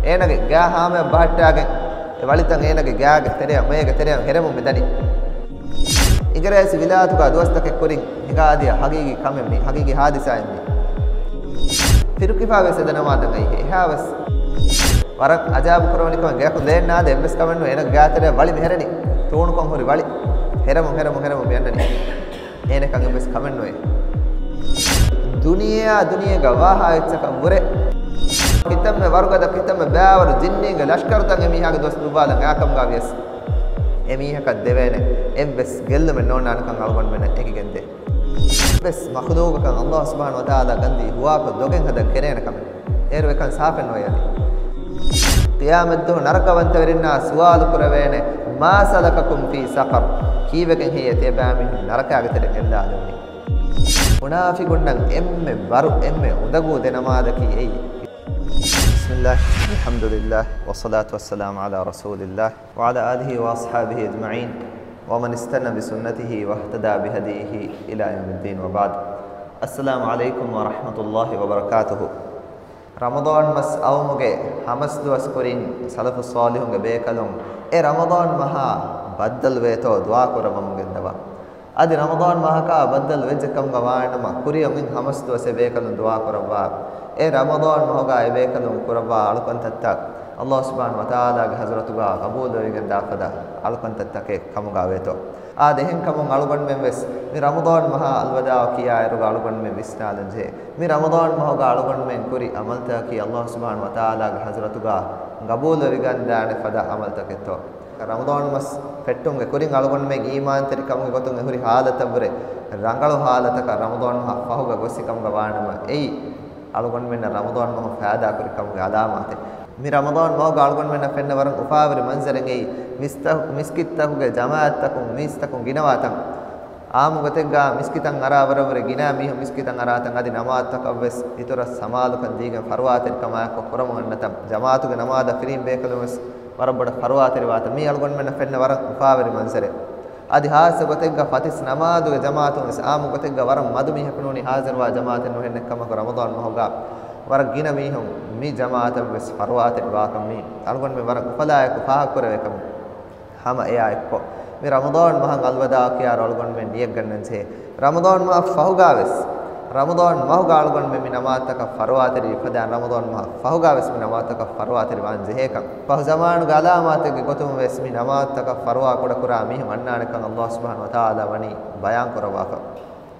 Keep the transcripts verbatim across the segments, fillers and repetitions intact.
އޭނަގެ ގާ ހާމަޔަށް ބަހައްޓާގެން އެ ވަޅިތައް އޭނަގެ ގާގެ ތެރެއަށް މޭގެ ތެރެއަށް ހެރެމުން މި ދަނީ. އިނގިރޭސި ވިލާތުގަ ދުވަސްތަކެއް ކުރިން ހިނގާދިޔަ ހަގީގީ ކަމެއް މީ، ހަގީގީ ހާދިސާއެއް މީ. ފިރުކިފާ ވެސް އެދެނަމާދަށް އައީ އެހާ ވެސް. ވަރަށް އަޖާބު ކުރެވެނި ކަމެއް ގެއަކު ދޭން ނާދެ އެއްވެސް ކަމެއް ނުވޭ. އޭނަގެ ގާތެރޭ ވަޅި މި ހެރެނީ. ތޫނުކޮށް ހުރި ވަޅި. ހެރެމުން، ހެރެމުން، ހެރެމުން މި އަންނަނީ. އޭނަކަން އެއްވެސް ކަމެއް ނުވޭ. ދުނިޔެއާ ދުނިޔޭގަ ވާހާ އެއްޗަކަށް ވުރެ. ކިތަންމެ ވަރުގަދަ، ކިތަންމެ ބައިވަރު ޖިންނީންގެ ލަޝްކަރުތައް އެ މީހާގެ ދުވަސް ދުއްވާލަން އާކަމުގަ ވިޔަސް، އެ މީހަކަށް ދެވޭނެ އެއްވެސް ގެއްލުމެއް ނޯންނާނެކަން އަޅުގަނޑުމެންނަށް އެކިގެންދޭ. އެއްވެސް މަޚުލޫގަކަށް އައްލާހު ސުބްޙާނަހު ވަތަޢާލާ ގަންދީ ހުވާކޮށް ދޮގެއް ހަދަން ކެރޭނެ ކަމެއް. އޭރު އެކަން ސާފެއް ނުވޭ އަދި. ޤިޔާމަތްދުވަހު ނަރަކަވަންތަވެރިންނާ ސުވާލު ކުރެވޭނެ، "ما سلككم في سقر؟" ކީއްވެގެން ހެއްޔޭ ތިޔަބައިމީހުން ނަރަކާގެ ތެރެއަށް އެއްލާލެވުނީ؟ މުނާފިގުންނަށް އެންމެ ބަރު، އެންމެ އުނދަގޫ ދެނަމާދަކީ އެއީ. بسم الله، الحمد لله، والصلاة والسلام على رسول الله، وعلى آله وأصحابه أجمعين، ومن استن بسنته واهتدى بهديه إلى يوم الدين، وبعد. السلام عليكم ورحمة الله وبركاته. ރަމަޟާން މަސް އައުމުގެ ހަމަސްދުވަސް ކުރިން ސަލަފުއް ޞާލިޙުންގެ ބޭކަލުން އެ ރަމަޟާން މަހާ ބައްދަލުވޭތޯ ދުޢާ ކުރައްވަމުން ގެންދަވާ. އަދި ރަމަޟާން މަހަކާ ބައްދަލު ވެއްޖެ ކަމުގަ ވާނަމަ، ކުރިއަށް އިން ހަމަސްދުވަސް އެ ބޭކަލުން ދުޢާ ކުރައްވާ. އެ ރަމަޟާން މަހުގަ އެ ބޭކަލުން ކުރައްވާ އަޅުކަންތައްތައް އައްލާހު ސުބްޙާނަހު ވަތަޢާލާގެ ޙަޟްރަތުގަ ޤަބޫލުވެވިގެން ދާފަދަ އަޅުކަންތައްތަކެއް ކަމުގަ ވޭތޯ. އާދެ، އެހެންކަމުން އަޅުގަނޑުމެން ވެސް މި ރަމަޟާން މަހާ އަލްވަދާޢު ކިޔާއިރުގަ އަޅުގަނޑުމެން ވިސްނާލަންޖެހޭ. މި ރަމަޟާން މަހުގަ އަޅުގަނޑުމެން ކުރި ޢަމަލުތަކަކީ އައްލާހު ސުބްޙާނަހު ވަތަޢާލާގެ ޙަޟްރަތުގަ ޤަބޫލުވެވިގެންދާނެ ފަދަ ޢަމަލުތަކެއްތޯ؟ ރަމަޟާން މަސް ފެއްޓުމުގެ ކުރިން އަޅުގަނޑުމެން އީމާންތެރިކަމުގެ ގޮތުން އެ ހުރި ޙާލަތަށްވުރެ ރަނގަޅު ޙާލަތަކަށް ރަމަޟާން މަހަށް ފަހުގަ ގޮއްސިކަމުގަ ވާނަމަ، އެއީ އަޅުގަނޑުމެންނަށް ރަމަޟާން މަހު ފައިދާކުރިކަމުގެ ޢަލާމާތެއް. މި ރަމަޟާން މަހުގަ އަޅުގަނޑުމެންނަށް ފެންނަ ވަރަށް އުފާވެރި މަންޒަރެއް އެއީ، މިސްތަ-، މިސްކިތްތަކުގެ ޖަމާޢަތްތަކުން މީސްތަކުން ގިނަވާތަން. ޢާއްމު ގޮތެއްގަ މިސްކިތަށް އަރާ ވަރަށްވުރެ ގިނަ މީހުން މިސްކިތަށް އަރާތަން، އަދި ނަމާދުތަކަށްވެސް އިތުރަށް ސަމާލުކަން ދީގެން ފަރުވާތެރިކަމާއެކު ކުރަމުން އަންނަތަން. ޖަމާޢަތުގެ ނަމާދަށް ފިރިހެން ބޭކަލުންވެސް ވަރަށް ބޮޑަށް ފަރުވާތެރިވާތަން. މީ އަޅުގަނޑުމެންނަށް ފެންނަ ވަރަށް އުފާވެރި މަންޒަރެއް. އަދި ހާއްސަ ގޮތެއްގަ ފަތިސް ނަމާދުގެ ޖަމާޢަތުންވެސް އާއްމު ގޮތެއްގަ ވަރަށް މަދު މީހަކު ނޫނީ ހާޒިރުވާ ޖަމާޢަތެއް ނުހެންނެއްކަމަކު، ރަމަޟާން މަހުގަ ވަރަށް ގިނަ މީހުން މި ޖަމާޢަތަށްވެސް ފަރުވާތެރިވާކަން މީ އަޅުގަނޑުމެން ވަރަށް އުފަލާއެކު ފާހަގަކުރެވޭ ކަމެއް. ހަމަ އެއާ އެއްކޮށް، މި ރަމަޟާން މަހަށް އަލްވަދާޢު ކިޔާއިރު އަޅުގަނޑުމެން ނިޔަތްގަންނަންޖެހޭ، ރަމަޟާން މަހަށް ފަހުގާވެސް، ރަމަޟާން މަހުގަ އަޅުގަނޑުމެން މި ނަމާދުތަކަށް ފަރުވާތެރިވި ފަދައިން، ރަމަޟާން މަހަށް ފަހުގާވެސް މި ނަމާދުތަކަށް ފަރުވާތެރިވާން ޖެހޭކަން. ފަހު ޒަމާނުގެ ޢަލާމާތެއްގެ ގޮތުންވެސް މި ނަމާދުތަކަށް ފަރުވާ ކުޑަކުރާ މީހުން އަންނާނެކަން އަލްލާހު ސުބްޙާނަހު ވަތަޢާލާ ވަނީ ބަޔާން ކުރައްވާފަ.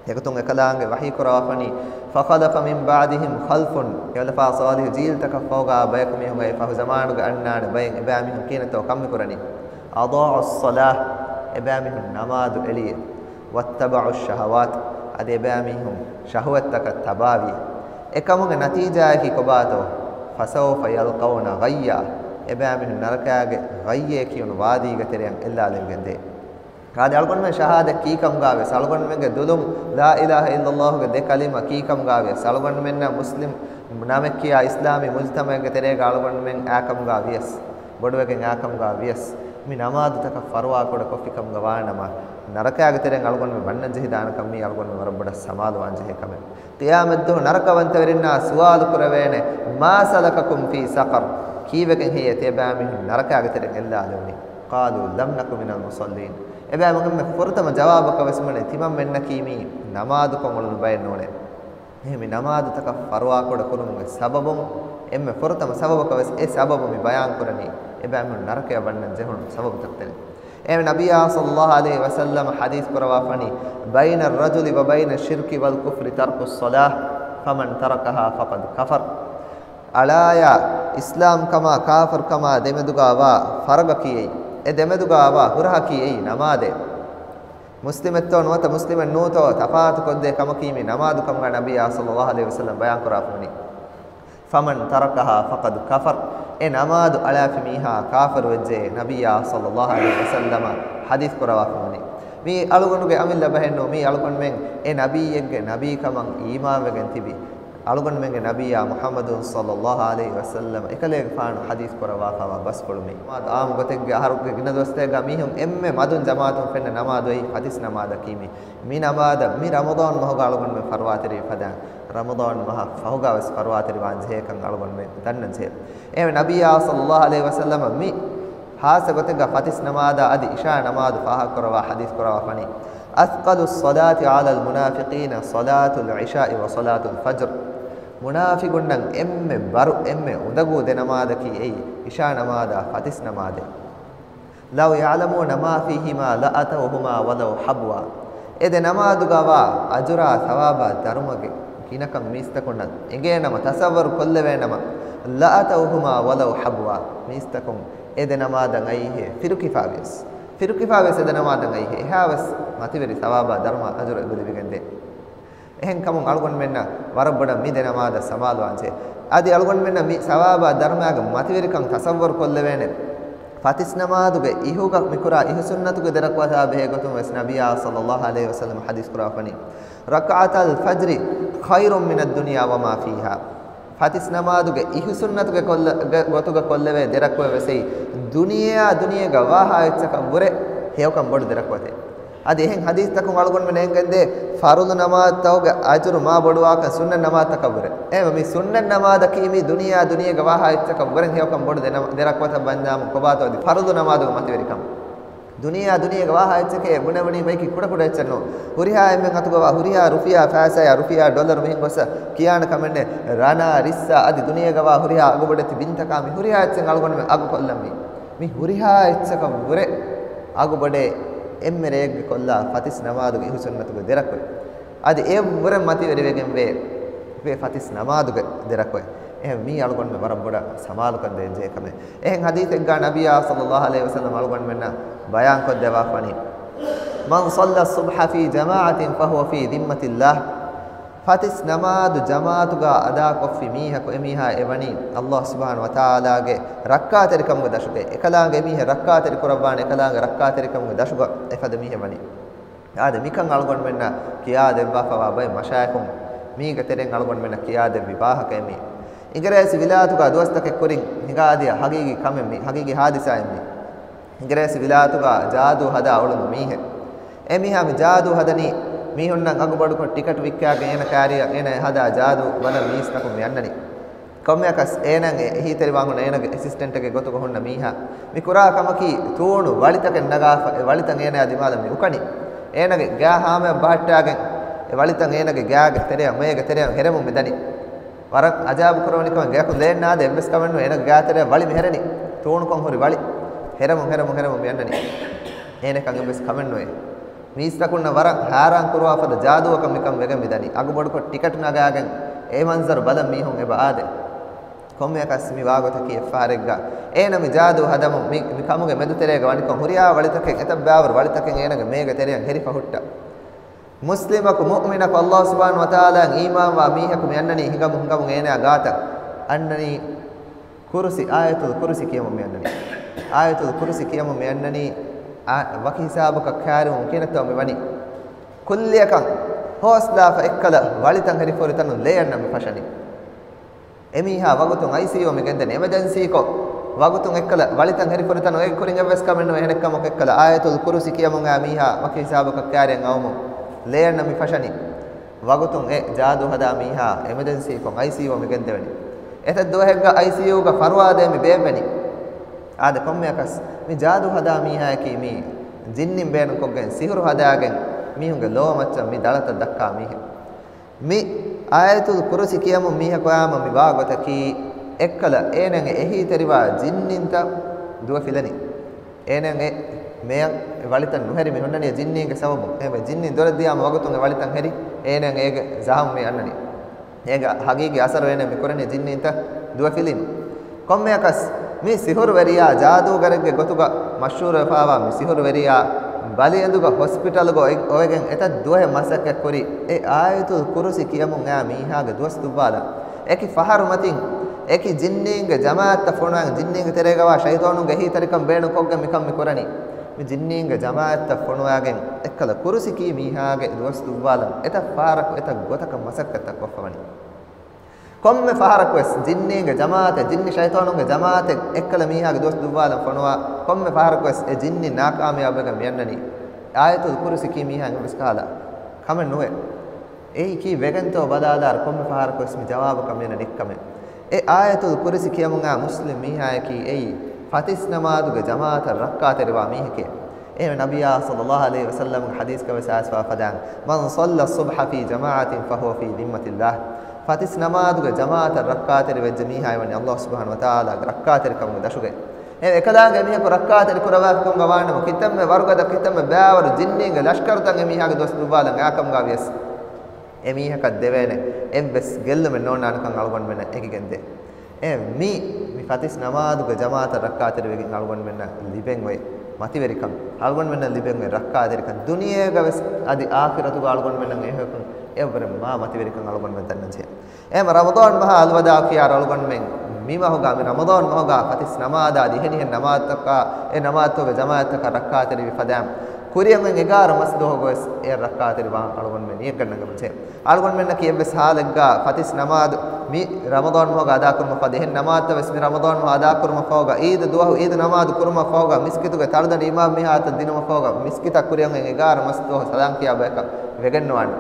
އެގޮތުން އެކަލާނގެ ވަޙީ ކުރައްވާފަނީ، فخلف من بعدهم خلف، އެއުލަފާ ޞާލިޙު ޖީލްތަކަށް ފަހުގާ ބަޔަކު މީހުން އައި ފަހު ޒަމާނުގެ އަންނާނެ ބައެއް އެބައިމީހުން ކިހިނެއްތޯ ކަން މި ކުރަނީ؟ أضاعوا الصلاة، އެބައިމީހުން ނަމާދު އެޅިއޭ. واتبعوا الشهوات، އަދި އެބައިމީހުން ޝަހުވަތްތަކަށް ތަބާވިއޭ. އެކަމުގެ ނަތީޖާއަކީ ކޮބާތޯ؟ فسوف يلقون غيا، އެބައިމީހުން ނަރަކާގެ ޣައްޔޭ ކިޔުނު ވާދީގެ ތެރެއަށް އެއްލާލެވިގެންދޭ. އާދެ، އަޅުގަނޑުމެން ޝަހާދަތް ކީކަމުގާވިޔަސް، އަޅުގަނޑުމެންގެ ދުލުން ލާ އިލާހަ އިއްލައްލާހުގެ ދެ ކަލިމަ ކީކަމުގާވިޔަސް، އަޅުގަނޑުމެންނަށް މުސްލިމް ނަމެއް ކިޔާ އިސްލާމީ މުޖްތަމަޢެއްގެ ތެރޭގަ އަޅުގަނޑުމެން އާކަމުގާ ވިޔަސް، ބޮޑުވެގެން އާކަމުގާ ވިޔަސް، މި ނަމާދުތަކަށް ފަރުވާ ކުޑަކޮށްފިކަމުގަ ވާނަމަ، ނަރަކާގެ ތެރެއިން އަޅުގަނޑުމެން ބަންނަންޖެހިދާނެކަން މީ އަޅުގަނޑުމެން ވަރަށް ބޮޑަށް ސަމާލުވާންޖެހޭ ކަމެއް. ޤިޔާމަތްދުވަހު ނަރަކަވަންތަވެރިންނާ ސުވާލު ކުރެވޭނެ، ما سلككم في سقر؟ ކީއްވެގެން ހެއްޔޭ ތިޔަބައިމީހުން ނަރަކާގެ ތެރެއިން އެއްލާލެވުނީ؟ قالوا لم نك من المصلين. އެބައިމީހުން އެންމެ ފުރަތަމަ ޖަވާބަކަށް ވެސް ބުނޭ، ތިމަންމެންނަކީ މީ ނަމާދުކޮށް އުޅުނު ބައެއް ނޫނޭ. އެހެން މި ނަމާދުތަކަށް ފަރުވާކުޑަ ކުރުމުގެ ސަބަބުން، އެންމެ ފުރަތަމަ ސަބަބަކަށް ވެސް އެ ސަބަބު މި ބަޔާން ކުރަނީ، އެބައިމީހުން ނަރަކަޔަށް ވަންނަން ޖެހުނު ސަބަބުތަކު ތެރެއިން. އެހެން ނަބިއްޔާ ޞައްލައްލާހު ޢަލައިހި ވަސައްލަމަ ޙަދީޘް ކުރައްވާފަނީ، بين الرجل وبين الشرك والكفر ترك الصلاة، فمن تركها فقد كفر. އަޅާޔާ އިސްލާމްކަމާ ކާފަރުކަމާ ދެމެދުގާވާ ފަރަގަކީ އެއީ، އެ ދެމެދުގާވާ ހުރަހަކީ އެއީ ނަމާދޭ. މުސްލިމެއްތޯ ނުވަތަ މުސްލިމެއް ނޫންތޯ ތަފާތުކޮށްދޭ ކަމަކީ މި ނަމާދު ކަމުގަ ނަބިއްޔާ ޞައްލައްލާހު ޢަލައިހި ވަސައްލަމަ ބަޔާން ކުރާފަވަނީ. فمن تركها فقد كفر. އެ ނަމާދު އަޅާފި މީހާ ކާފަރު ވެއްޖެ، ނަބިއްޔާ ޞައްލައްލާހު ޢަލައިހި ވަސައްލަމަ ޙަދީޘް ކުރައްވާފަވަނީ. މީ އަޅުގަނޑުގެ އަމިއްލަ ބަހެއްނޫ، މީ އަޅުގަނޑުމެން އެ ނަބިއްޔެއްގެ ނަބީކަމަށް އީމާންވެގެން ތިބި، އަޅުގަނޑުމެންގެ ނަބިއްޔާ މުޙައްމަދު ޞައްލައްލާހު ޢަލައިހި ވަސައްލަމަ އެކަލޭގެފާނު ޙަދީޘް ކުރައްވާފަވާ ބަސްފުޅު މީ. އާމު ގޮތެއްގެ އަހަރުގެ ގިނަ ދުވަސްތަކެއްގަ މީހުން އެންމެ މަދުން ޖަމާޢަތުން ފެންނަ ނަމާދު އެއީ ފަތިސް ނަމާދަކީ މީ. މި ނަމާދަށް މި ރަމަޟާން މަހުގަ އަޅުގަނޑުމެން ފަރުވާތެރިވި ފަދައިން، ރަމަޟާން މަހަށް ފަހުގަވެސް ފަރުވާތެރިވާން ޖެހޭކަން އަޅުގަނޑުމެން ދަންނަން ޖެހޭ. އެހެން ނަބިއްޔާ ޞައްލައްލާހު ޢަލައިހި ވަސައްލަމަ މި ޚާއްޞަ ގޮތެއްގަ ފަތިސް ނަމާދާ އަދި އިޝާ ނަމާދު ފާހަގަކުރައްވާ ޙަދީޘް ކުރައްވާފަނީ، "أثقل الصلاة على المنافقين صلاة العشاء وصلاة الفجر." މުނާފިގުންނަށް އެންމެ ބަރު، އެންމެ އުނދަގޫ ދެ ނަމާދަކީ އެއީ އިޝާ ނަމާދާ ފަތިސް ނަމާދެއް. "لو يعلمون ما فيهما لأتوهما ولو حبوا." އެ ދެ ނަމާދުގަ ވާ އަޖުރާ ސަވާބާ ދަރުމަގެ ގިނަކަން މީސްތަކުންނަށް އެނގޭނަމަ، ތަޞައްވަރު ކޮށްލެވޭނަމަ، "لأتوهما ولو حبوا." މީސްތަކުން އެ ދެ ނަމާދަށް އައީހޭ ފިރުކިފާވިޔަސް. ފިރުކިފާވިޔަސް އެ ދެ ނަމާދަށް އައީހޭ އެހާވެސް މަތިވެރި ސަވާބާ ދަރުމަ އަޖުރަ އެބަލިބިގެންދޭ. އެހެންކަމުން އަޅުގަނޑުމެންނަށް ވަރަށް ބޮޑަށް މި ދެ ނަމާދަށް ސަމާލުވާންޖެހޭ. އަދި އަޅުގަނޑުމެންނަށް މި ސަވާބާ ދަރުމާގެ މަތިވެރިކަން ތަޞައްވަރު ކޮށްލެވޭނެ. ފަތިސް ނަމާދުގެ އިހުގަ މިކުރާ އިހު ސުންނަތުގެ ދެރަކުވަތާ ބެހޭ ގޮތުން ވެސް ނަބިއްޔާ ޞައްލައްލާހު ޢަލައިހި ވަސައްލަމަ ޙަދީޘް ކުރައްވާފަނީ، "ركعتا الفجر خير من الدنيا وما فيها." ފަތިސް ނަމާދުގެ އިހު ސުންނަތުގެ ކޮށްލަ-، ގެ ގޮތުގަ ކޮށްލެވޭ ދެ ރަކުޢަތް ވެސް ދުނިޔެއާ ދުނިޔޭގަ ވާހާ އެއްޗަކަށް ވުރެ ހެޔޮކަން ބޮޑު ދެ ރަކުޢަތެއް. އަދި އެހެން ޙަދީޘްތަކުން އަޅުގަނޑުމެން އެނގެންދޭ ފަރުޟު ނަމާދުތަކުގެ އަޖުރު މާ ބޮޑުވާކަން ސުންނަތް ނަމާދުތަކަށްވުރެ. އެހެންވެ މި ސުންނަތް ނަމާދަކީ މީ ދުނިޔެއާ ދުނިޔޭގަ ވާހާ އެއްޗަކަށް ވުރެ ހެޔޮކަން ބޮޑު ދެ ނަމ-، ދެ ރަކުޢަތަށް ބަންދާމު ކޮބާތޯ އަދި ފަރުޟު ނަމާދުގެ މަތިވެރިކަން. ދުނިޔެއާ ދުނިޔޭގަ ވާހާ އެއްޗެކޭ ބުނެވުނީ މައިކި ކުޑަކުޑަ އެއްޗެއް ނޫން. ހުރިހާ އެންމެން އަތުގަވާ ހުރިހާ ރުފިޔާ ފައިސާޔާ ރުފިޔާ ޑޮލަރު މިހެން ގޮއްސަ ކިޔާނެ ކަމެއްނެ. ރަނާ ރިއްސާ އަދި ދުނިޔޭގަވާ ހުރިހާ އަގުބޮޑެތި ބިންތަކާ މި ހުރިހާ އެއްޗެއް އަޅުގަނޑުމެން އަގު ކޮށްލަންވީ. މި ހުރިހާ އެއްޗަކަށް ވުރެ އަގުބޮޑޭ އެންމެ ރެއެއްގެ ކޮށްލާ ފަތިސް ނަމާދުގެ އިހު ސުންނަތުގެ ދެ ރަކުޢަތް. އަދި އެއަށްވުރެ މަތިވެރިވެގެންވޭ ވޭ ފަތިސް ނަމާދުގެ ދެ ރަކުޢަތް. އެހެން މީ އަޅުގަނޑުމެން ވަރަށް ބޮޑަށް ސަމާލުކަން ދޭން ޖެހޭ ކަމެއް. އެހެން ޙަދީޘެއްގަ ނަބިއްޔާ ޞައްލައްލާހު ޢަލައިހި ވަސައްލަމަ އަޅުގަނޑުމެންނަށް ބަޔާންކޮށްދެއްވާފަނީ، "من صلى الصبح في جماعة فهو في ذمة الله." ފަތިސް ނަމާދު ޖަމާޢަތުގަ އަދާކޮށްފި މީހަކު އެމީހާ އެވަނީ ﷲ ސުބްޙާނަހޫ ވަތަޢާލާގެ ރައްކާތެރިކަމުގެ ދަށުގައި. އެކަލާނގެ އެމީހެއް ރައްކާތެރި ކުރައްވާނެ އެކަލާނގެ ރައްކާތެރިކަމުގެ ދަށުގަ އެފަދަ މީހެއް ވަނީ. އާދެ، މިކަން އަޅުގަނޑުމެންނަށް ކިޔާދެއްވާފަވާ ބައެއް މަޝާއިޚުން މީގެ ތެރެއިން އަޅުގަނޑުމެންނަށް ކިޔާދެއްވި ވާހަކައެއް މީ. އިނގިރޭސި ވިލާތުގަ ދުވަސްތަކެއް ކުރިން ހިނގާދިޔަ ހަގީގީ ކަމެއް މީ، ހަގީގީ ހާދިސާއެއް މީ. އިނގިރޭސި ވިލާތުގަ ޖާދޫ ހަދާ އުޅުނު މީހެއް. އެ މީހާ މި ޖާދޫ ހަދަނީ މީހުންނަށް އަގުބޮޑުކޮށް ޓިކެޓު ވިއްކާގެން އޭނަ ކާރިއަށް އޭނަ އެ ހަދާ ޖާދޫ ބަލަން މީސްތަކުން މި އަންނަނީ. ކޮންމެއަކަސް އޭނައަށް އެ އެހީތެރިވާން ހުންނަ އޭނަގެ އެސިސްޓެންޓެއްގެ ގޮތުގަ ހުންނަ މީހާ މި ކުރާ ކަމަކީ ތޫނު ވަޅިތަކެއް ނަގާފަ، އެ ވަޅިތައް އޭނަޔާ ދިމާލަށް މި އުކަނީ. އޭނަގެ ގާ ހާމަޔަށް ބަހައްޓާގެން އެ ވަޅިތައް އޭނަގެ ގާގެ ތެރެއަށް މޭގެ ތެރެއަށް ހެރެމުން މި ދަނީ. ވަރަށް އަޖާބު ކުރެވުނީ ކަމެއް ގެއަކުން ލޭން ނާދޭ އެއްވެސް ކަމެއް ނޫން. އޭނަގެ ގާ ތެރެއަށް ވަޅި މި ހެރެނީ. ތޫނުކޮށް ހުރި ވަޅި ހެރެމުން ހެރެމުން ހެރެމުން މި އަންނަނީ. އޭނައަކަށް އެއްވެސް ކަމެއް ނުވޭ. މީސްތަކުންނަށް ވަރަށް ހައިރާން ކުރުވާފަދަ ޖާދޫއަކަށް މިކަން ވެގެން މިދަނީ. އަގުބޮޑުކޮށް ޓިކެޓު ނަގާގެން އެ މަންޒަރު ބަލަން މީހުން އެބަ އާދޭ. ކޮންމެއަކަސް މި ވާގޮތަކީ އެއްފަހަރެއްގަ އޭނަ މި ޖާދޫ ހަދަމުން މި، މި ކަމުގެ މެދުތެރޭގަ ވަނިކޮށް ހުރިހާ ވަޅިތަކެއް އެތައް ބައިވަރު ވަޅިތަކެއް އޭނަގެ މޭގެ ތެރެއަށް ހެރިފަ ހުއްޓަ. މުސްލިމަކު މުއުމިނަކު ﷲ ސުބްޙާނަހޫ ވަތަޢާލާއަށް އީމާންވާ މީހަކު މި އަންނަނީ ހިނގަމުން ހިނގަމުން އޭނަޔާ ގާތަށް އަންނަނީ ކުރުސި، އާޔަތުލް ކުރުސި ކިޔަމުން މި އަންނަނީ. އާޔަތުލް ކުރުސި ކިޔަމުން މި އަންނަނީ، އާ، ވަކި ހިސާބަކަށް ކާރިވުމުން ކިހިނެއްތޯ މި ވަނީ. ކުއްލިއަކަށް ހޯސްލާފަ އެއްކަލަ ވަޅިތައް ހެރިފަހުރި ތަނުން ލޭ އަންނަން މި ފަށަނީ. އެމީހާ ވަގުތުން އައިސީޔޫ މި ގެންދަނީ އެމަޖެންސީކޮށް، ވަގުތުން އެއްކަލަ ވަޅިތައް ހެރިފަހުރި ތަނުން އޭގެ ކުރިން އެއްވެސް ކަމެއް ނުވޭ. އެހެނެއްކަމަކު އެއްކަލަ އާޔަތުލް ކުރުސި ކިޔަމުން އާ މީހާ ވަކި ހިސާބަކަށް ކާރިއަށް އައުމުން ލޭ އަންނަން މި ފަށަނީ. ވަގުތުން އެ ޖާދޫ ހަދާ މީހާ އެމަޖެންސީކޮށް އައިސީޔޫ މި ގެންދެވެނީ. އެތައް ދުވަހެއްގަ އައިސީޔޫގަ ފަރުވާދޭ މި ބޭއްވެނީ. އާދެ، ކޮންމެއަކަސް މި ޖާދޫ ހަދާ މީހާޔަކީ މީ ޖިންނިން ބޭނުންކޮށްގެން ސިހުރު ހަދާގެން މީހުންގެ ލޯ މައްޗަށް މި ދަޅަތައް ދައްކާ މީހެއް. މި އާޔަތުލް ކުރުސި ކިޔަމުން މީހަކު އައީމަ މި ވާ ގޮތަކީ އެއްކަލަ އޭނައަށް އެހީތެރިވާ ޖިންނިންތައް ދުވެ ފިލަނީ. އޭނައަށް އެ މެޔަށް ވަޅިތައް ނުހެރި މި ހުންނަނީ ޖިންނީންގެ ސަބަބުން. އެހެންވެ ޖިންނިން ދޮރެއް ދިޔާމަ ވަގުތުން އެ ވަޅިތައް ހެރި އޭނައަށް އޭގެ ޒަހަމު މި އަންނަނީ. އޭގެ ހަގީގީ އަސަރު އޭނަ މި ކުރަނީ ޖިންނީންތައް ދުވެ ފިލީމަ. ކޮންމެއަކަސް މި ސިހުރުވެރިޔާ ޖާދޫގަރެއްގެ ގޮތުގަ މަޝްހޫރުވެފާވާ މި ސިހުރުވެރިޔާ ބަލިއެނދުގަ ހޮސްޕިޓަލުގަ އޮވެ-، އޮވެގެން އެތައް ދުވަހެއް މަސައްކަތްކުރި އެ އާޔަތުލް ކުރުސި ކިޔަމުން އާ މީހާގެ ދުވަސް ދުއްވާލަން. އެކި ފަހަރު މަތިން އެކި ޖިންނީންގެ ޖަމާއަތްތައް ފޮނުވާ، ޖިންނީންގެ ތެރޭގަވާ ޝައިޠާނުންގެ އެހީތެރިކަން ބޭނުންކޮށްގެން މިކަން މި ކުރަނީ. މި ޖިންނީންގެ ޖަމާއަތްތައް ފޮނުވާގެން އެއްކަލަ ކުރުސި ކީ މީހާގެ ދުވަސް ދުއްވާލަން އެތައް ފަހަރަކު އެތައް ގޮތަކަށް މަސައްކަތްތައް ކޮށްފަވަނީ. ކޮންމެ ފަހަރަކުވެސް ޖިންނީންގެ ޖަމާއަތެއް، ޖިންނި ޝައިޠާނުންގެ ޖަމާއަތެއް އެއްކަލަ މީހާގެ ދުވަސް ދުއްވާލަން ފޮނުވާ ކޮންމެ ފަހަރަކުވެސް އެ ޖިންނި ނާކާމިޔާބުވެގެން މިއަންނަނީ. އާޔަތުލް ކުރުސި ކީ މީހާ އެއްވެސް ކަހަލަ ކަމެއް ނުވޭ. އެއީ ކީއްވެގެންތޯ ބަލާލާރު ކޮންމެ ފަހަރަކުވެސް މި ޖަވާބަކަށް މިއަންނަ ނިއްކަމެއް. އެ އާޔަތުލް ކުރުސި ކިޔަމުން އާ މުސްލިމް މީހާޔަކީ އެއީ ފަތިސް ނަމާދުގެ ޖަމާޢަތަށް ރައްކާތެރިވާ މީހެކޭ. އެހެން ނަބިއްޔާ ޞައްލައްލާހު ޢަލައިހި ވަސައްލަމްގެ ޙަދީޘްގަވެސް އައިސްފާ ފަދައިން، "من صلى الصبح في جماعة فهو في ذمة الله." ފަތިސް ނަމާދުގެ ޖަމާޢަތަށް ރައްކާތެރި ވެއްޖެ މީހާ ވަނީ ﷲ ސުބްޙާނަހޫ ވަތަޢާލާގެ ރައްކާތެރިކަމުގެ ދަށުގައި. އެ އެކަލާނގެ މީހަކު ރައްކާތެރި ކުރައްވާފަކުން ގަވާނަމަ، ކިތަންމެ ވަރުގަދަ، ކިތަންމެ ބައިވަރު ޖިންނީންގެ ލަޝްކަރުތައް އެ މީހާގެ ދުވަސް ދުއްވާލަން އާކަމުގަ ވިޔަސް، އެ މީހަކަށް ދެވޭނެ އެއްވެސް ގެއްލުމެއް ނޯންނާނެކަން އަޅުގަނޑުމެންނަށް އެނގިގެންދޭ. އެ މި، މި ފަތިސް ނަމާދުގެ ޖަމާޢަތަށް ރައްކާތެރިވެގެން އަޅުގަނޑުމެންނަށް ލިބެން އޮތް މަތިވެރިކަން، އަޅުގަނޑުމެންނަށް ލިބެން އޮތް ރައްކާތެރިކަން، ދުނިޔޭގަވެސް އަދި އާޚިރަތުގަ އަޅުގަނޑުމެންނަށް އެހެކަން އެއަށްވުރެ މާ މަތިވެރިކަން އަޅުގަނޑުމެން ދަންނަންޖެހޭ. އެހެން ރަމަޟާން މަހާ އަލްވަދާޢު ކިޔާ އަޅުގަނޑުމެން މި މަހުގަ، މި ރަމަޟާން މަހުގަ ފަތިސް ނަމާދާ އަދި އެހެނިހެން ނަމާދުތަކާ، އެ ނަމާދުތަކުގެ ޖަމާޢަތްތަކަށް ރައްކާތެރިވި ފަދައިން، ކުރިއަށް އޮތް އެގާރަ މަސް ދުވަހުގަވެސް އެ ރައްކާތެރިވާން އަޅުގަނޑުމެން ނިޔަތްގަންނަން ޖެހޭ. އަޅުގަނޑުމެންނަކީ އެއްވެސް ހާލެއްގަ ފަތިސް ނަމާދު މި ރަމަޟާން މަހުގަ އަދާކުރުމަށް ފަދަ އެހެން ނަމާދުތައް ވެސް މި ރަމަޟާން މަހު އަދާކުރުމަށް ފަހުގަ، އީދު ދުވަހު އީދު ނަމާދު ކުރުމަށް ފަހުގަ، މިސްކިތުގެ ތަޅުދަނޑި އިމާމް މިހާތައް ދިނުމަށް ފަހުގަ، މިސްކިތަށް ކުރިއަށް އެން އެގާރަ މަސް ދުވަހު ސަލާން ކިޔާ ބަޔަކަށް ވެގެންނުވާނެ.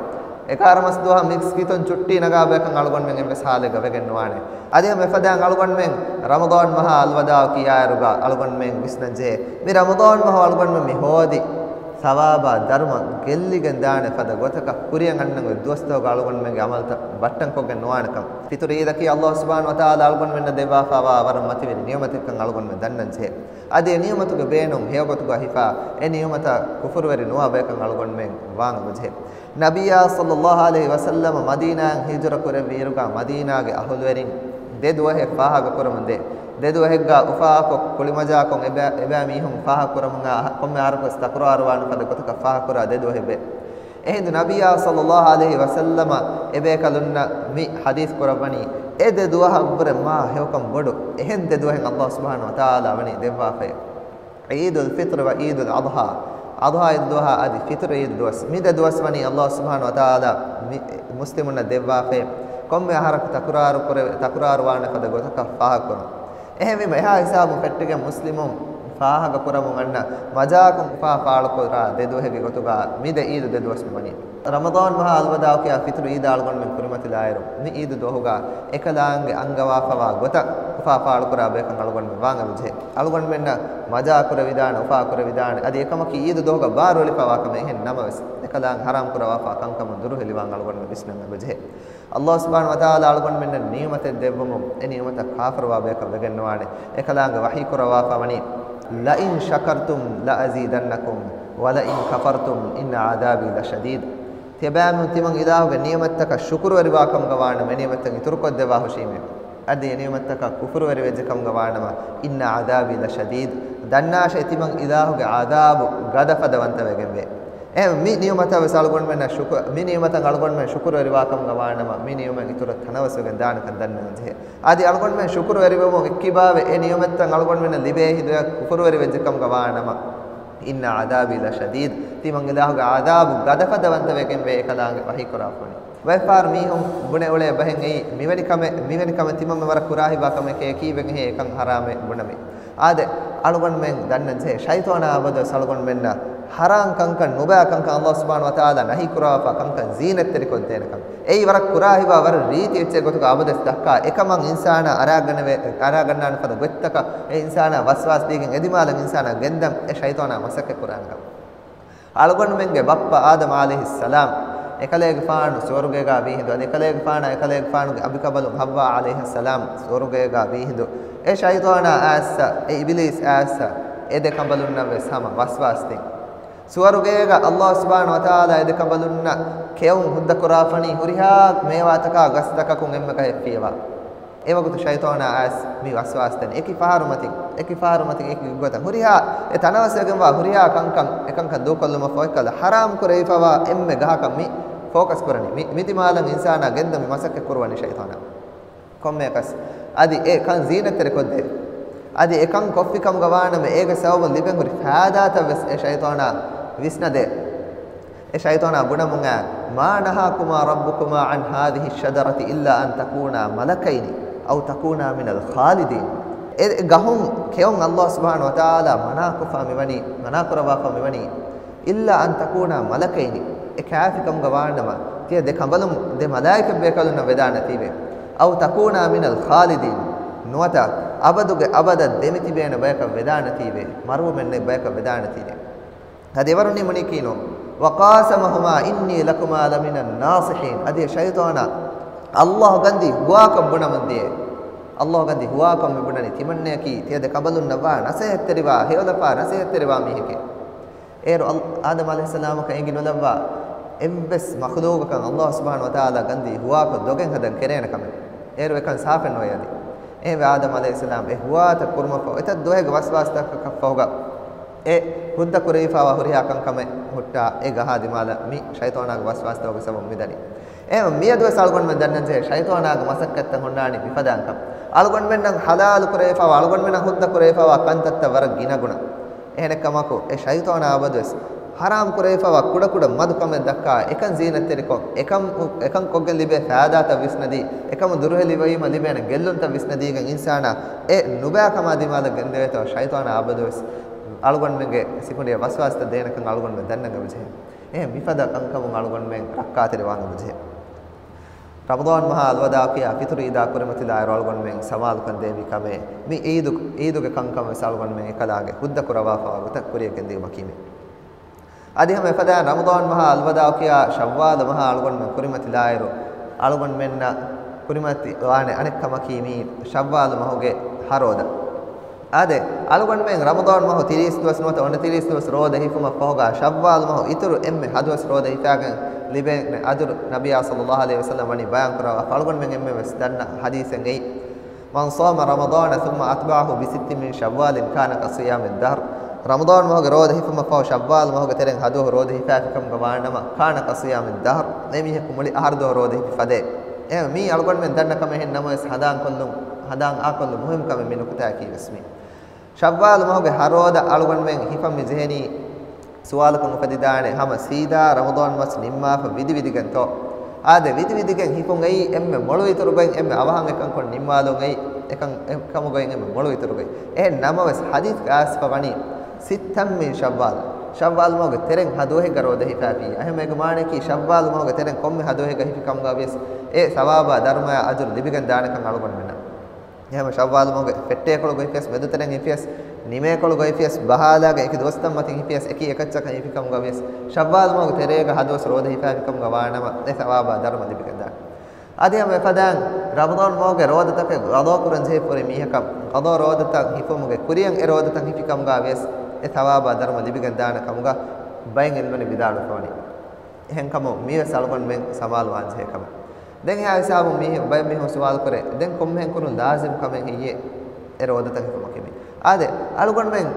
އެގާރަ މަސް ދުވަހަށް މިސްކިތުން ޗުއްޓީ ނަގާ ބަޔަކަށް އަޅުގަނޑުމެން އެއްވެސް ހާލެއްގަ ވެގެންނުވާނެ. އަދި އެމެ ފަދައިން އަޅުގަނޑުމެން ރަމަޟާން މަހާ އަލްވަދާޢު ކިޔާއިރުގަ އަޅުގަނޑުމެން ވިސްނަންޖެހޭ. މި ރަމަޟާން މަހު އަޅުގަނޑުމެން މި ހޯދި ސަވާބާ ދަރުމަ ގެއްލިގެން ދާނެ ފަދަ ގޮތަކަށް ކުރިއަށް އަންނަން އޮތް ދުވަސްތަކުގަ އަޅުގަނޑުމެންގެ ޢަމަލުތައް ބައްޓަންކޮށްގެން ނުވާނެކަން. ފިޠުރު ޢީދަކީ ﷲ ސުބްޙާނަހޫ ވަތަޢާލާ އަޅުގަނޑުމެންނަށް ދެއްވާފައިވާ ވަރަށް މަތިވެރި ނިޢުމަތެއްކަން އަޅުގަނޑުމެން ދަންނަންޖެހޭ. އަދި އެ ނިޢުމަތުގެ ބޭނުން ހެޔޮގޮތުގަ ހިފާ، އެ ނިޢުމަތަށް ކުފުރުވެރި ނުވާ ބަޔަކަށް އަޅުގަނޑުމެން ވާން އެބަޖެހޭ. ނަބިއްޔާ ޞައްލައްލާހު ޢަލައިހި ވަސައްލަމަ މަދީނާއަށް ހިޖުރަ ކުރެއްވިއިރުގަ މަދީނާގެ އަހުލުވެރިން ދެ ދުވަހެއް ފާހަގަ ކުރަމުންދޭ. ދެ ދުވަހެއްގަ އުފާކޮށް ކުޅިމަޖާކޮށް އެބައި، އެބައިމީހުން ފާހަގަ ކުރަމުން އާ، ކޮންމެ އަހަރަކުވެސް ތަކުރާރުވާނެ ފަދަ ގޮތަކަށް ފާހަގަ ކުރާ ދެ ދުވަހެއްވޭ. އެހިނދު ނަބިއްޔާ ޞައްލައްލާހު ޢަލައިހި ވަސައްލަމަ އެބޭކަލުންނަށް މި ޙަދީޘް ކުރައްވަނީ، އެ ދެ ދުވަހަށްވުރެ މާ ހެޔޮކަން ބޮޑު އެހެން ދެ ދުވަހެއް ﷲ ސުބްޙާނަހޫ ވަތަޢާލާ ވަނީ ދެއްވާފައި. ޢީދުލް ފިޠްރު ވަ ޢީދުލް އަޟްޙާ، އަޟްޙާ ޢީދު ދުވަހާ އަދި ފިޠުރު ޢީދު ދުވަސް، މި ދެ ދުވަސް ވަނީ ﷲ ސުބްޙާނަހޫ ވަތަޢާލާ މި މުސްލިމުންނަށް ދެއްވާފައި، ކޮންމެ އަހަރަކު ތަކުރާރު ކުރެ، ތަކުރާރު ވާނެ ފަދަ ގޮތަކަށް ފާހަގަކުރުން. އެހެންވީމަ، އެހާ ހިސާބުން ފެއްޓިގެން މުސްލިމުން ފާހަގަ ކުރަމުން އަންނަ މަޖާކޮށް އުފާ ފާޅުކުރާ ދެ ދުވަހެއްގެ ގޮތުގަ މި ދެ ޢީދު ދެ ދުވަސް މި ވަނީ. ރަމަޟާން މަހާ އަލްވަދާޢު ކިޔާ ފިޠުރު ޢީދާ އަޅުގަނޑުމެން ކުރިމަތިލާއިރު، މި ޢީދު ދުވަހުގަ އެކަލާނގެ އަންގަވާފަވާ ގޮތަށް އުފާ ފާޅުކުރާ ބަޔަކަށް އަޅުގަނޑުމެން ވާން އެބަޖެހޭ. އަޅުގަނޑުމެންނަށް މަޖާ ކުރެވިދާނެ، އުފާ ކުރެވިދާނެ، އަދި އެކަމަކީ ޢީދު ދުވަހުގަ ބާރުއެޅިފަވާ ކަމެއް. އެހެން ނަމަވެސް، އެކަލާނގެ ޙަރާމް ކުރައްވާފާ ކަންކަމުން ދުރުހެލިވާން އަޅުގަނޑުމެން ވިސްނަން އެބަޖެހޭ. ﷲ ސުބްޙާނަހޫ ވަތަޢާލާ އަޅުގަނޑުމެންނަށް ނިޢުމަތެއް ދެއްވުމުން، އެ ނިޢުމަތަށް ކާފަރުވާ ބަޔަކަށް ވެގެންނުވާނެ. އެކަލާނގެ ވަޙީ ކުރައްވާފަ ވަނީ، "لئن شكرتم لأزيدنكم ولئن كفرتم إن عذابي لشديد." ތިޔަބައިމީހުން ތިމަން އިލާހުގެ ނިޢުމަތްތަކަށް ޝުކުރުވެރިވާ ކަމުގަ ވާނަމަ، އެ ނިޢުމަތްތައް އިތުރުކޮށްދެއްވާ ހުށީމޭ. އަދި އެ ނިޢުމަތްތަކަށް ކުފުރުވެރިވެއްޖެ ކަމުގަ ވާނަމަ، "إن عذابي لشديد." ދަންނާށޭ ތިމަން އިލާހުގެ ޢަޛާބު ގަދަފަދަވަންތަވެގެންވޭ. އެ މި ނިޢުމަތަށް ވެސް އަޅުގަނޑުމެންނަށް ޝުކު، މި ނިޢުމަތަށް އަޅުގަނޑުމެން ޝުކުރުވެރިވާ ކަމުގަ ވާނަމަ، މި ނިޢުމަތް އިތުރަށް ތަނަވަސްވެގެން ދާނެކަން ދަންނަން ޖެހޭ. އަދި އަޅުގަނޑުމެން ޝުކުރުވެރިވެމުން އެއްކިބާވެ، އެ ނިޢުމަތްތައް އަޅުގަނޑުމެންނަށް ލިބޭ ހިނދު އެ ކުފުރުވެރިވެއްޖެ ކަމުގަ ވާނަމަ، "إن عذابي لشديد." ތިމަން އިލާހުގެ ޢަޛާބު ގަދަފަދަވަންތަވެގެންވޭ އެކަލާނގެ ވަޙީ ކުރާފަވަނީ. ބައެއްފަހަރު މީހުން ބުނެ އުޅޭ ބަހެއް އެއީ، މިވެނި ކަމެއް، މިވެނި ކަމެއް ތިމަންމެ ވަރަށް ކުރާ ހިތްވާ ކަމެކޭ، ކީއްވެގެންހޭ އެކަން ޙަރާމޭ ބުނަމޭ. އާދެ، އަޅުގަނޑުމެން ދަންނަންޖެހޭ، ޝައިޠާނާ އަބަދުވެސް އަޅުގަނޑުމެންނަށް ޙަރާމް ކަންކަން، ނުބައި ކަންކަން ﷲ ސުބްޙާނަހޫ ވަތަޢާލާ ނަހީ ކުރައްވާފަ ކަންކަން ޒީނަތްތެރިކޮށްދޭނެކަން. އެއީ ވަރަށް ކުރާ ހިތްވާ ވަރަށް ރީތި އެއްޗެއް ގޮތުގަ އަބަދުވެސް ދައްކާ، އެކަމަށް އިންސާނާ އަރާގަނެވޭ، އަރާގަންނާނެ ފަދަ ގޮތްތަކަށް އެ އިންސާނާ ވަސްވާސް ދީގެން އެދިމާލަށް އިންސާނާ ގެންދަން އެ ޝައިޠާނާ މަސައްކަތް ކުރާނެކަން. އަޅުގަނޑުމެންގެ ބައްޕަ އާދަމް ޢަލައިހިއްސަލާމް އެކަލޭގެފާނު ސުވަރުގޭގަ ވީހިނދު، އަދި އެކަލޭގެފާނާ އެކަލޭގެފާނުގެ އަނބިކަނބަލުން ޙައްވާ ޢަލައިހައްސަލާމް ސުވަރުގޭގަ ވީހިނދު، އެ ޝައިޠާނާ އައިއްސަ، އެ އިބިލީސް އައިއްސަ، އެ ދެ ކަނބަލުންނަށްވެސް ހަމަ ވަސްވާސްދިން. ސުވަރުގޭގަ ﷲ ސުބްޙާނަހޫ ވަތަޢާލާ އެ ދެ ކަނބަލުންނަށް ކެއުން ހުއްދަ ކުރާފަނީ ހުރިހާ މޭވާތަކާ ގަސްތަކަކުން އެންމެ ގަހެއް ފިޔަވާ. އެވަގުތު ޝައިޠާނާ އައިސް މި ވަސްވާސްދެން. އެކި ފަހަރު މަތިން، އެކި ފަހަރު މަތިން އެކި ގޮތަށް ހުރިހާ އެ ތަނަވަސްވެގެންވާ ހުރިހާ ކަންކަން، އެކަންކަން ދޫކޮށްލުމަށް ފަހު އެކަލަ ޙަރާމް ކުރެވިފަވާ އެންމެ ގަހަކަށް މި ފޯކަސް ކުރަނީ. މި، މި ދިމާލަށް އިންސާނާ ގެންދަން މި މަސައްކަތް ކުރުވަނީ ޝައިޠާނާ. ކޮންމެއަކަސް އަދި އެ ކަން ޒީނަތްތެރިކޮށްދޭ. އަދި އެ ކަން ކޮށްފި ކަމުގަ ވާނަމަ އޭގެ ސަބަބުން ލިބެން ހުރި ފާއިދާތައް ވެސް އެ ޝައިޠާނާ ވިސްނަދޭ. އެ ޝައިޠާނާ ބުނަމުން އާ، "ما نهاكما ربكما عن هذه الشجرة إلا أن تكونا ملكين أو تكونا من الخالدين." އެ ގަހުން ކެއުން ﷲ ސުބްޙާނަހޫ ވަތަޢާލާ މަނާކޮށްފަ މިވަނީ، މަނާކުރައްވާފަ މިވަނީ، "إلا أن تكونا ملكين." އެ ކާފިކަމުގަ ވާނަމަ، ތިޔަ ދެ ކަނބަލުން ދެ މަލާއިކަތް ބޭކަލުންނަށް ވެދާނެތީވެ. އައު ތަކޫނާ މިނަލް ޚާލިދީން. ނުވަތަ އަބަދުގެ އަބަދަށް ދެމިތިބޭނެ ބަޔަކަށް ވެދާނެތީވެ. މަރުވުމެއް ނެތް ބަޔަކަށް ވެދާނެތީވެ. އަދި އެވަރުން ނިމުނީކީ ނޫން. ވަޤާސަމަހުމާ އިންނީ ލަކުމާ ލަމިނަ ނާޞިޙީން. އަދި ޝައިޠާނާ ﷲ ގަންދީ ހުވާކޮށް ބުނަމުން ދިޔައޭ. ﷲ ގަންދީ ހުވާކޮށް މި ބުނަނީ ތިމަންނަޔަކީ ތިޔަ ދެ ކަނބަލުންނަށްވާ ނަސޭހަތްތެރިވާ، ހެޔޮލަފާ ނަސޭހަތްތެރިވާ މީހެކޭ. އޭރު އަލް-، އާދަމް ޢަލައިހިއްސަލާމަކަށް އެނގި ނުލައްވާ އެއްވެސް މަޚްލޫޤަކަށް ﷲ ސުބްޙާނަހޫ ވަތަޢާލާ ގަންދީ ހުވާކޮށް ދޮގެއް ހަދަން ކެރޭނެ ކަމެއް. އޭރު އެކަން ސާފެއް ނުވޭ އަދި. އެހެންވެ އާދަމް ޢަލައިހިއްސަލާމް އެ ހުވާތައް ކުރުމަށްފަހު އެތައް ދުވަހެއްގެ ވަސްވާސްތަކަކަށްފަހުގަ އެ ހުއްދަ ކުރެވިފައިވާ ހުރިހާ ކަންކަމެއް ހުއްޓާ އެ ގަހާ ދިމާލަށް މި ޝައިޠާނާގެ ވަސްވާސްތަކުގެ ސަބަބުން މިދަނީ. އެހެން މިއަދުވެސް އަޅުގަނޑުމެން ދަންނަންޖެހޭ ޝައިޠާނާގެ މަސައްކަތްތައް ހުންނާނީ މިފަދައިންކަން. އަޅުގަނޑުމެންނަށް ޙަލާލު ކުރެވިފައިވާ، އަޅުގަނޑުމެންނަށް ހުއްދަ ކުރެވިފައިވާ ކަންތައްތައް ވަރަށް ގިނަގުނަ. އެހެނެއްކަމަކު، އެ ޝައިޠާނާ އަބަދުވެސް ޙަރާމް ކުރެވިފައިވާ ކުޑަކުޑަ މަދު ކަމެއް ދައްކާ، އެކަން ޒީނަތްތެރިކޮށް، އެކަން، އެކަން ކޮށްގެން ލިބޭ ފައިދާތައް ވިސްނަދީ، އެކަމުން ދުރުހެލިވީމަ ލިބޭނެ ގެއްލުންތައް ވިސްނަދީގެން އިންސާނާ އެ ނުބައި ކަމާ ދިމާލަށް ގެންދެވޭތޯ ޝައިޠާނާ އަބަދުވެސް އަޅުގަނޑުމެންގެ ސިކުނޑިއަށް ވަސްވާސްތައް ދޭނެކަން އަޅުގަނޑުމެން ދަންނަން އެބަޖެހޭ. އެހެން މިފަދަ ކަންކަމުން އަޅުގަނޑުމެން ރައްކާތެރިވާން އެބަޖެހޭ. ރަމަޟާން މަހާ އަލްވަދާޢުކިޔާ ފިތުރު ޢީދާ ކުރިމަތިލާއިރު އަޅުގަނޑުމެން ސަމާލުކަން ދޭ މި ކަމެއް، މި ޢީދު، ޢީދުގެ ކަންކަން ވެސް އަޅުގަނޑުމެން އެކަލާނގެ ހުއްދަ ކުރައްވާފައިވާ ގޮތަށް ކުރިޔަށް ގެންދިއުމަކީ މި. އަދި ހަމަ އެފަދައިން ރަމަޟާން މަހާ އަލްވަދާޢުކިޔާ ޝައްވާލު މަހާ އަޅުގަނޑުމެން ކުރިމަތިލާއިރު އަޅުގަނޑުމެންނަށް ކުރިމަތިވާނެ އަނެއް ކަމަކީ މީ ޝައްވާލު މަހުގެ ހަ ރޯދަ. އާދެ، އަޅުގަނޑުމެން ރަމަޟާން މަހު ތިރީސް ދުވަސް ނުވަތަ އޮނަތިރީސް ދުވަސް ރޯދަ ހިފުމަށް ފަހުގަ ޝައްވާލު މަހު އިތުރު އެންމެ ހަ ދުވަސް ރޯދަ ހިފާގެން ލިބޭނެ އަޖުރު ނަބިއްޔާ ޞައްލައްލާހު ޢަލައިހި ވަސައްލަމް ވަނީ ބަޔާން ކުރައްވާފަ. އަޅުގަނޑުމެން އެންމެން ވެސް ދަންނަ ޙަދީޘެއް އެއީ، من صام رمضان ثم أتبعه بست من شوال كان كصيام الدهر. ރަމަޟާން މަހުގެ ރޯދަ ހިފުމަށް ފަހު ޝައްވާލު މަހުގެ ތެރެއިން ހަ ދުވަހު ރޯދަ ހިފާފިކަމުގަ ވާނަމަ، كان كصيام الدهر، އެ މީހަކު މުޅި އަހަރު ދުވަހު ރޯދަ ހިފި ފަދައޭ. އެ މީ އަޅުގަނޑުމެން ދަންނަ ކަމެއް ހެން ނަމަވެސް ހަނދާންކޮށްލުން، ހަނދާން އާކޮށްލުން މުހިންމު ކަމެއް މި ނުކުތާއަކީ ވެސް މީ. ޝައްވާލު މަހުގެ ހަ ރޯދަ އަޅުގަނޑުމެން ހިފަން މި ޖެހެނީ ސުވާލަކުން އުފެދިދާނެ، ހަމަ ސީދާ ރަމަޟާން މަސް ނިންމާފަ ވިދިވިދިގެންތޯ؟ އާދެ، ވިދިވިދިގެން ހިފުން އެއީ އެންމެ މޮޅު އިތުރުގައި އެންމެ އަވަހަށް އެކަންކޮށް ނިންމާލުން އެއީ، އެކަން، އެކަމުގައި އެންމެ މޮޅު އިތުރުގައި. އެހެން ނަމަވެސް ޙަދީޘްގަ އައިސްފަ ވަނީ ސިއްތަން މިން ޝައްވާލް. ޝައްވާލް މަހުގެ ތެރެއިން ހަ ދުވަހެއްގަ ރޯދަ ހިފާފިއްޔާ. އެހެންވީމަ އޭގެ މާނައަކީ ޝައްވާލް މަހުގެ ތެރެއިން ކޮންމެ ހަ ދުވަހެއްގަ ހިފި ކަމުގަ ވިޔަސް އެ ސަވާބާ ދަރުމަޔާ އަޖުރު ލިބިގެން ދާނެކަން އަޅުގަނޑުމެންނަށް. އެހެންވެ ޝައްވާލު މަހުގެ ފެއްޓޭކޮޅުގައި ފިޔަސް، މެދުތެރެއިން ފިޔަސް، ނިމޭކޮޅުގައި ފިޔަސް، ބަހާލާގެ އެކި ދުވަސްތައް މަތިން ފިޔަސް، އެކި އެކައްޗަކަށް ހިފިކަމުގަ ވިޔަސް، ޝައްވާލު މަހުގެ ތެރޭގަ ހަ ދުވަސް ރޯދަ ހިފާފިކަމުގަ ވާނަމަ، އެ ސަވާބާ ދަރުމަ ލިބިގެންދާނެ. އަދި ހަމަ އެފަދައިން ރަމަޟާން މަހުގެ ރޯދަތަކެއް ޤަޟާ ކުރަން ޖެހިފަ ހުރި މީހަކަށް، ޤަޟާ ރޯދަތައް ހިފުމުގެ ކުރިއަށް އެ ރޯދަތައް ހިފިކަމުގަ ވިޔަސް، އެ ސަވާބާ ދަރުމަ ލިބިގެންދާނެ ކަމުގަ ބައެއް ޢިލްމުވެރިން ވިދާޅުވެފަ ވަނީ. އެހެންކަމުން މިވެސް އަޅުގަނޑުމެން ސަމާލުވާން ޖެހޭ ކަމެއް. ދެން އެހާ ހިސާބުން މީ ބައެއް މީހުން ސުވާލު ކުރޭ، ދެން ކޮންމެހެން ކުރުން ލާޒިމް ކަމެއް ހެއްޔޭ އެ ރޯދަތައް ހިފުމަކީ މީ؟ އާދެ، އަޅުގަނޑުމެން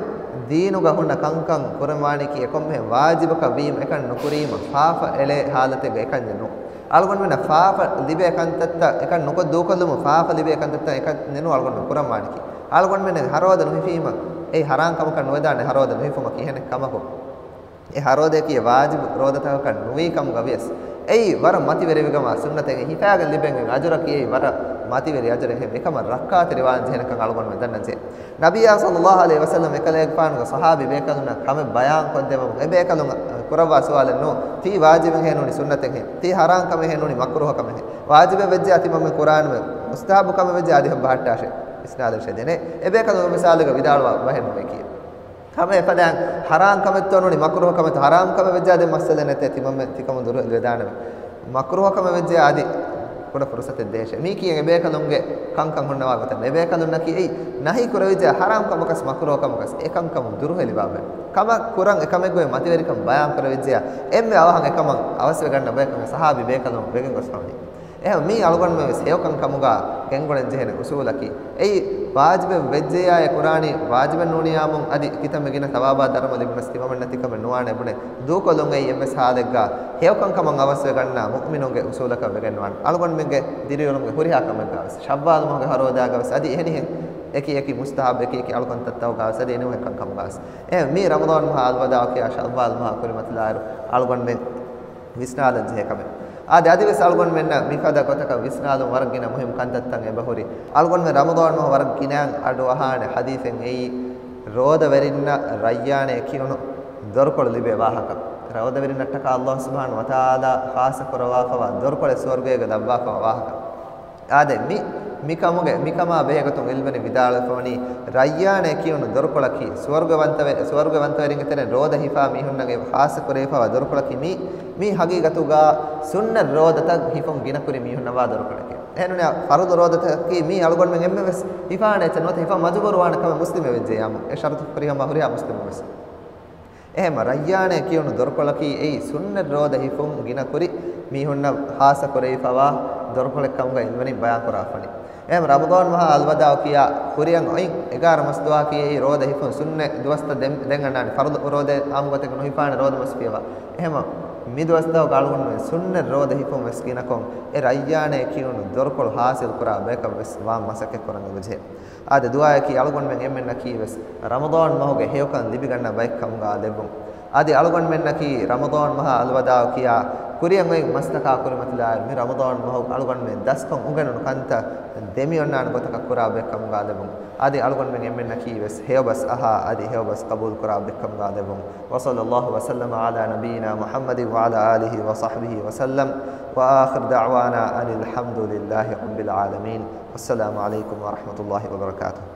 ދީނުގަ ހުންނަ ކަންކަން ކުރަން ވާނީކީ އެ ކޮންމެހެން ވާޖިބަކަށް ވީމަ އެކަން ނުކުރީމަ ފާފަ އެޅޭ ހާލަތެއްގަ އެކަންޏެއް ނޫން. އަޅުގަނޑުމެންނަށް ފާފަ ލިބޭ ކަންތައްތައް އެކަން ނުކޮށް ދޫކޮށްލުމުން ފާފަ ލިބޭ ކަންތައްތައް އެކަން ނޫން އަޅުގަނޑުމެން ކުރަން ވާނީކީ. އަޅުގަނޑުމެން ހަ ރޯދަ ނުހިފީމަ އެއީ ހަރާން ކަމަކަށް ނުވެދާނެ ހަ ރޯދަ ނުހިފުމަކީ. އެހެނެއް ކަމަކު އެ ހަ ރޯދައަކީ ވާޖިބު ރޯދަތަކަކަށް ނުވީ ކަމުގަ ވިޔަސް، އެއީ ވަރަށް މަތިވެރިވިކަމާ ސުންނަތެއް ހިފާގެން ލިބެން އަޖުރަކީ އެއީ ވަރަށް މަތިވެރި އަޖުރެއް. އެކަމަށް ރައްކާތެރިވާން ޖެހޭނެކަން އަޅުގަނޑުމެން ދަންނަންޖެހޭ. ނަބިއްޔާ ޞައްލައްލާހު ޢަލައިހި ވަސައްލަމް އެކަލޭގެފާނުގެ ޞަޙާބީ ބޭކަލުންނަށް ކަމެއް ބަޔާން ކޮށްދެއްވަމުން އެ ބޭކަލުން ކުރައްވާ ސުވާލެއް ނޫން، ތީ ވާޖިބެއްހޭ ނޫނީ ސުންނަތެއްހޭ؟ ތީ ހަރާން ކަމެއްހޭ ނޫނީ މަކްރޫހަ ކަމެއްހޭ؟ ވާޖިބެއް ވެއްޖެޔާ ތިމަންމެން ކުރާނަމޭ، މުސްތަޙައްބު ކަމެއް ވެއްޖެޔާ އަދި ބަހައްޓާށޭ. ވިސްނާލަން ޝެދެނޭ. އެ ބޭކަލުން މިސާލުގަ ވިދާޅުވާ ބަހެއް ނުވޭކީ. ހަމަ އެފަދައިން ހަރާން ކަމެއްތޯ ނޫނީ މަކްރޫހަ ކަމެއްތޯ؟ ހަރާން ކަމެއް ވެއްޖާ ދެން މައްސަލަ ނެތޭ، ތިމަންމެން ތިކަމުން ދުރު ވެދާނަމޭ. މަކްރޫހަ ކަމެއް ވެއްޖެޔާ އަދި ކުޑަ ފުރުސަތެއް ދޭށޭ. މީކީ އެ ބޭކަލުންގެ ކަންކަން ހުންނަވާ ގޮތަށް. އެ ބޭކަލުންނަކީ އެއީ ނަހީ ކުރެވިއްޖެޔާ ހަރާން ކަމަކަސް މަކްރޫހަ ކަމަކަސް އެ ކަންކަމުން ދުރުހެލިވާ ބައެއް. ކަމަށް ކުރަން އެ ކަމެއްގައި މަތިވެރިކަން ބަޔާން ކުރެވިއްޖެޔާ އެންމެ އަވަހަށް އެ ކަމަށް އަވަސްވެގަންނަ ބަޔަކަށް ޞަޙާބީ ބޭކަލުން ވެގެން ގޮސްފަ ވަނީ. އެހެން މީ އަޅުގަނޑުމެން ވެސް ހެޔޮކަން ކަމުގަ ގެންގުޅެން ޖެހޭނެ އުޞޫލަކީ، އެއީ ވާޖިބެއް ވެއްޖެޔާ އެ ކުރާނީ ވާޖިބެއް ނޫނިޔާމުން އަދި ކިތަންމެ ގިނަ ސަވާބާ ދަރުމަ ލިބުނަސް ތިމަމެންނަށް ތިކަމެއް ނުވާނެ ބުނެ ދޫކޮށްލުން އެއީ އެއްވެސް ހާލެއްގަ ހެޔޮކަން ކަމަށް އަވަސްވެ ގަންނަ މުއުމިނުންގެ އުޞޫލަކަށް ވެގެން ނުވާނެ. އަޅުގަނޑުމެންގެ ދިރިއުޅުމުގެ ހުރިހާ ކަމެއްގަ ވެސް، ޝައްވާލު މަހުގެ ހަ ރޯދާގަ ވެސް އަދި އެހެނިހެން އެކި އެކި މުސްތަޙައްބު އެކި އެކި އަޅުކަންތައްތަކުގަ ވެސް އަދި އެނޫހެން ކަންކަމުގަ ވެސް. އެ މީ ރަމަޟާން މަހާ އަލްވަދާޢު ކިޔާ ޝައްވާލް މަހާ ކުރިމަތިލާއިރު އަޅުގަނޑުމެން ވިސްނާލަން ޖެހޭ ކަމެއް. އާދެ، އަދިވެސް އަޅުގަނޑުމެންނަށް މިފަދަ ގޮތަކަށް ވިސްނާލުން ވަރަށް ގިނަ މުހިއްމު ކަންތައްތައް އެބަހުރި. އަޅުގަނޑުމެން ރަމަޟާން މަހު ވަރަށް ގިނައިން އަޑުއަހާނެ ޙަދީޘެއް އެއީ، ރޯދަވެރިންނަށް ރައްޔާނޭ ކިޔުނު ދޮރުކޮޅު ލިބޭ ވާހަކަ. ރޯދަވެރިންނަށްޓަކާ ﷲ ސުބްޙާނަހޫ ވަތަޢާލާ ޚާއްޞަ ކުރައްވާފަވާ ދޮރުކޮޅެއް ސުވަރުގޭގަ ލައްވާފަވާ ވާހަކަ. އާދެ، މި، މިކަމުގެ، މިކަމާ ބެހޭގޮތުން ޢިލްމުވެރިން ވިދާޅުވެފަވަނީ، ރައްޔާނޭ ކިޔުނު ދޮރުކޮޅަކީ، ސުވަރުގެވަންތަވެ-، ސުވަރުގެވަންތަވެރިންގެ ތެރެއިން ރޯދަ ހިފާ މީހުންނަށް ޚާއްޞަ ކުރެވިފަވާ ދޮރުކޮޅަކީ މީ، މީ ޙަޤީޤަތުގަ ސުންނަތް ރޯދަތައް ހިފުން ގިނަކުރި މީހުންނަށް ވާ ދޮރުކޮޅެކޭ. އެހެންނޫނީ، ފަރުޟު ރޯދަތަކަކީ މީ އަޅުގަނޑުމެން އެންމެވެސް ހިފާނެ އެއްޗެއް ނުވަތަ ހިފަން މަޖުބޫރުވާނެ ކަމެއް މުސްލިމެއް ވެއްޖެއްޔާމު، އެ ޝަރުޠު ފުރިހަމަ ހުރިހާ މުސްލިމެއްވެސް. އެހެންމަ ރައްޔާނޭ ކިޔުނު ދޮރުކޮޅަކީ އެއީ ސުންނަތް ރޯދަ ހިފުން ގިނަ ކުރި މީހުންނަށް ޚާއްޞަ ކުރެވިފަވާ ދޮރުކޮޅެއް ކަމުގަ ޢިލްމުވެރިން ބަޔާން ކުރާފަނި. އެހެން ރަމަޟާން މަހާ އަލްވަދާޢު ކިޔާ ކުރިއަށް އޮތް އެގާރަ މަސް ދުވަހަކީ އެއީ ރޯދަ ހިފުން ސުންނަތް ދުވަސްތައް ދެން، ދެން އަންނާނެ ފަރުޟު ރޯދަ އާއްމު ގޮތެއްގަ ނުހިފާނެ ރޯދަ މަސް ފިޔަވާ. އެހެންމަ މި ދުވަސް ދައުގަ އަޅުގަނޑުމެން ސުންނަތް ރޯދަ ހިފުން ވެސް ގިނަކޮށް އެ ރައްޔާނޭ ކިޔުނު ދޮރުކޮޅު ޙާޞިލް ކުރާ ބަޔަކަށް ވެސް ވާން މަސައްކަތް ކުރަން އެބަޖެހޭ. އާދެ، ދުޢާއަކީ އަޅުގަނޑުމެން އެންމެންނަކީ ވެސް ރަމަޟާން މަހުގެ ހެޔޮކަން ލިބިގަންނަ ބައެއް ކަމުގަ ލެއްވުން. އަދި އަޅުގަނޑުމެންނަކީ ރަމަޟާން މަހާ އަލްވަދާޢު ކިޔާ ކުރިއަށް އޮތް މަސްތަކާ ކުރިމަތިލާއިރު، މި ރަމަޟާން މަހު އަޅުގަނޑުމެން ދަސްކޮށް އުނގެނުނު ކަންތައް ދެމިއޮންނާނެ ގޮތަކަށް ކުރާ ބައެއް ކަމުގަ ލެއްވުން. އަދި އަޅުގަނޑުމެން އެންމެންނަކީ ވެސް ހެޔޮބަސް އަހާ އަދި ހެޔޮބަސް ޤަބޫލު ކުރާ ބައެއް ކަމުގަ ލެއްވުން. وصلى الله وسلم على نبينا محمد وعلى آله وصحبه وسلم، وآخر دعوانا أن الحمد لله رب العالمين. والسلام عليكم ورحمة الله وبركاته.